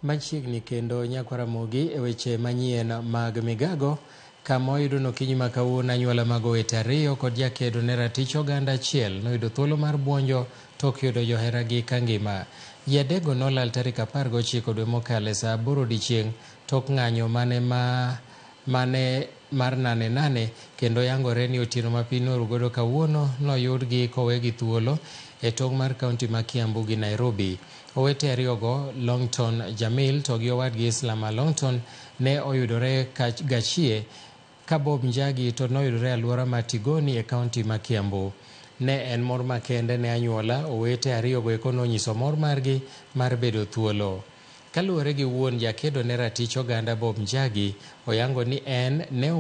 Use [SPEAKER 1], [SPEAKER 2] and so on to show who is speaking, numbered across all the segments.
[SPEAKER 1] Machiegni kendo Nyakwar Ramogi e weche manyien mag migago kama oyudo nokinyi ma kawuono anyuola mag owete ariyo kod jakedo ne ratich oganda achiel noyudo thuolo mar buonjo tok yudo joheragi ka ngima. Ji adekgo nolal tarik 19 dwe mokalo e saa 8 odiechieng' tok ng'anyo mane mar nane nane kendo yangore ni otieno ma piny noru godo kawuono noyudgi kowegi thuolo e tong' mar kaunti ma Kiambu gi Nairobi. Owete ariyogo Longton Jamil to gi owadgi Islama Longton ne oyudore Gachie ka Bob Njagi to noyudore alwora ma Tigoni e kaunti ma Kiambu. Ne en mor makende ne anyuola, owete ariyogo eko nonyiso mor margi mar bedo thuolo. Kaluwore gi wuon jakedo ne ratich oganda Bob Njagi, oyango ni en ne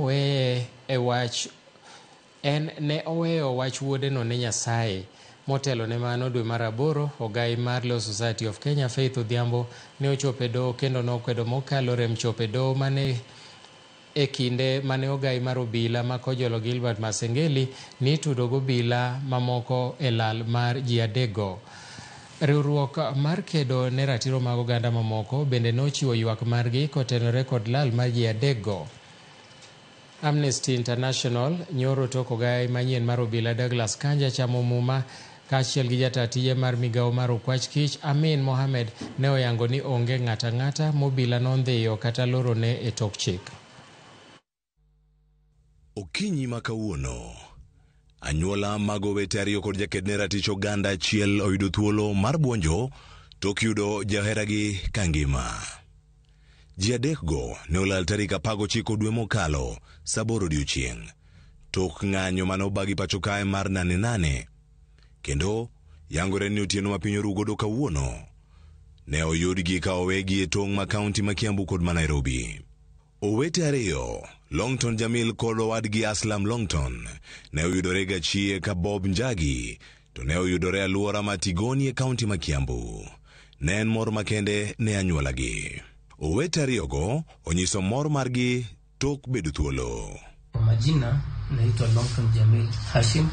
[SPEAKER 1] oweyo wach wuodeno ne Nyasaye. Motelo ne mano dwe mar 8, ogai mar Law Society of Kenya Faith Odhiambo ne ochopo e doho kendo nokwedo mokalo rem chopo e doho mane e kinde mane ogai mar obila ma Kojolo Gilbert Masengeli ni itudo gobila mamoko e lal mar ji adekgo. Riwruok mar kedo ne ratiro mag oganda mamoko bende nochiwo ywak margi kotenore kod lal mar ji adekgo. Amnesty International nyoro tok ogai manyien mar obila Douglas Kanja chamo muma kaachiel gi jata tije mar migawo mar okwach kich Amin Mohamed ne oyango ni onge ng'ata ng'ata mobila nondhiyo kata lorone e tok chik.
[SPEAKER 2] Okinyi ma kawuono, anyuola mag owete ariyo kod jaked ne ratich oganda achiel oyudo thuolo mar buonjo tok yudo joheragi ka ngima. Ji adekgo ne olal tarik 19 dwe mokalo saa 8 odiechieng' tok ng'anyo mane obagi pacho kae mar nane nane kendo yangore ni otieno ma piny oru godo kawuono ne oyudgi ka owegi e tong' ma kaunti ma Kiambu kod ma Nairobi. Owete ariyo, Longton Jamil kod owadgi Aslam Longton, ne oyudore Gachie ka Bob Njagi to ne oyudore alwora ma Tigoni e kaunti ma Kiambu. Ne en mor makende ne anyuolagi. Owete ariyogo onyiso mor margi tok bedo thuolo.
[SPEAKER 3] Kwa majina naitwa Longton Jamil Hashim.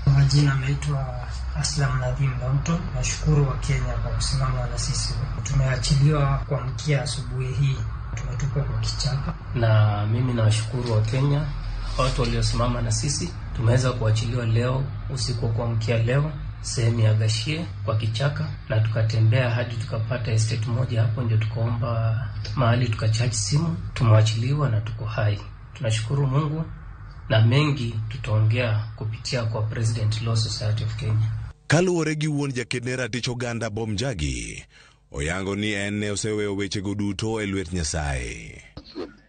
[SPEAKER 4] Kwa majina naitwa Aslam Nadhim Longton. Nashukuru wa Kenya kwa kusimama na sisi. Tumeachiliwa kuamkia asubuhi hii, tumetupwa kwa kichaka.
[SPEAKER 3] Na mimi nawashukuru wa Kenya, watu waliosimama na sisi. Tumeweza kuachiliwa leo usiku wa kuamkia leo sehemu ya Gashie kwa kichaka, na tukatembea hadi tukapata estate moja, hapo ndio tukaomba mahali tukacharge simu. Tumewachiliwa na tuko hai. Tunashukuru Mungu, na mengi tutaongea kupitia kwa President Law Society of Kenya.
[SPEAKER 2] Kaluwore gi wuon jaked ne ratich oganda Bob Njagi, oyango ni en ne oseweyo wechego duto e lwet Nyasaye.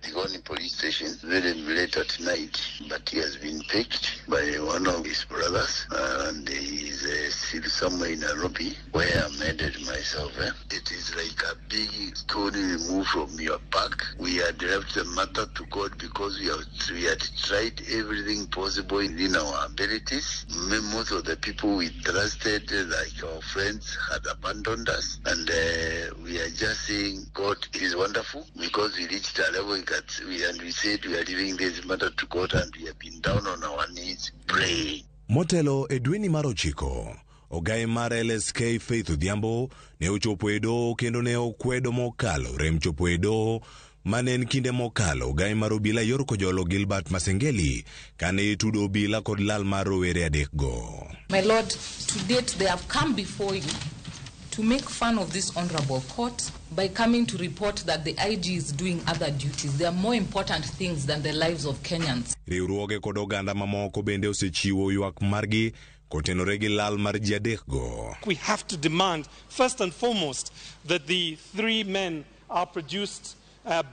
[SPEAKER 5] Tigoni police station very late at night, but he has been picked by one of his brothers and he is still somewhere in Nairobi where I'm headed myself. It is like a big stone removed from your back. We had left the matter to God because we had tried everything possible within our abilities. Most of the people we trusted, like our friends, had abandoned us, and we are just saying God is wonderful because we reached a level and we said we are leaving this matter to God, and we have been down on our knees praying.
[SPEAKER 2] Motelo e dweni mar 9, ogai mar LSK Faith Odhiambo ne ochopo e doho kendo ne okwedo mokalo rem chopo e doho mane en kinde mokalo ogai mar obila yor Kojolo Gilbert Masengeli kane itudo obila kod lal mar rowere adekgo.
[SPEAKER 6] My lord, to date they have come before you to make fun of this honorable court by coming to report that the IG is doing other duties. There are more important things than the lives of Kenyans.
[SPEAKER 2] Riwruoge kod oganda mamoko bende osechiwo ywak margi kotenore gi lal mar ji adekgo.
[SPEAKER 7] We have to demand, first and foremost, that the three men are produced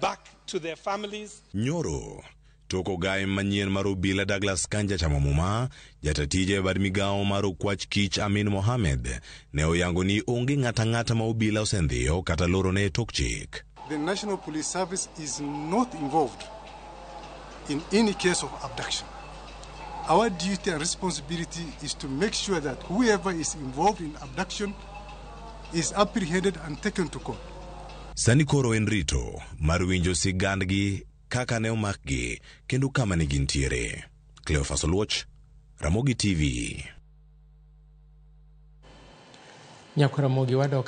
[SPEAKER 7] back to their families.
[SPEAKER 2] Nyoro tok ogai manyien mar obila Douglas Kanja chamo muma, jatatije e bad migawo mar okwach kich Amin Mohamed ne oyango ni onge ng'ata ng'ata ma obila osendhiyo kata lorone e tok chik.
[SPEAKER 8] The National Police Service is not involved in any case of abduction. Our duty and responsibility is to make sure that whoever is involved in abduction is apprehended and taken to court.
[SPEAKER 2] Sani koro en rito mar winjo sigandgi kaka ne omakgi kendo kama ne gintiere. Cleophas Oluoch, Ramogi TV.
[SPEAKER 1] Nyakwar Ramogi wadok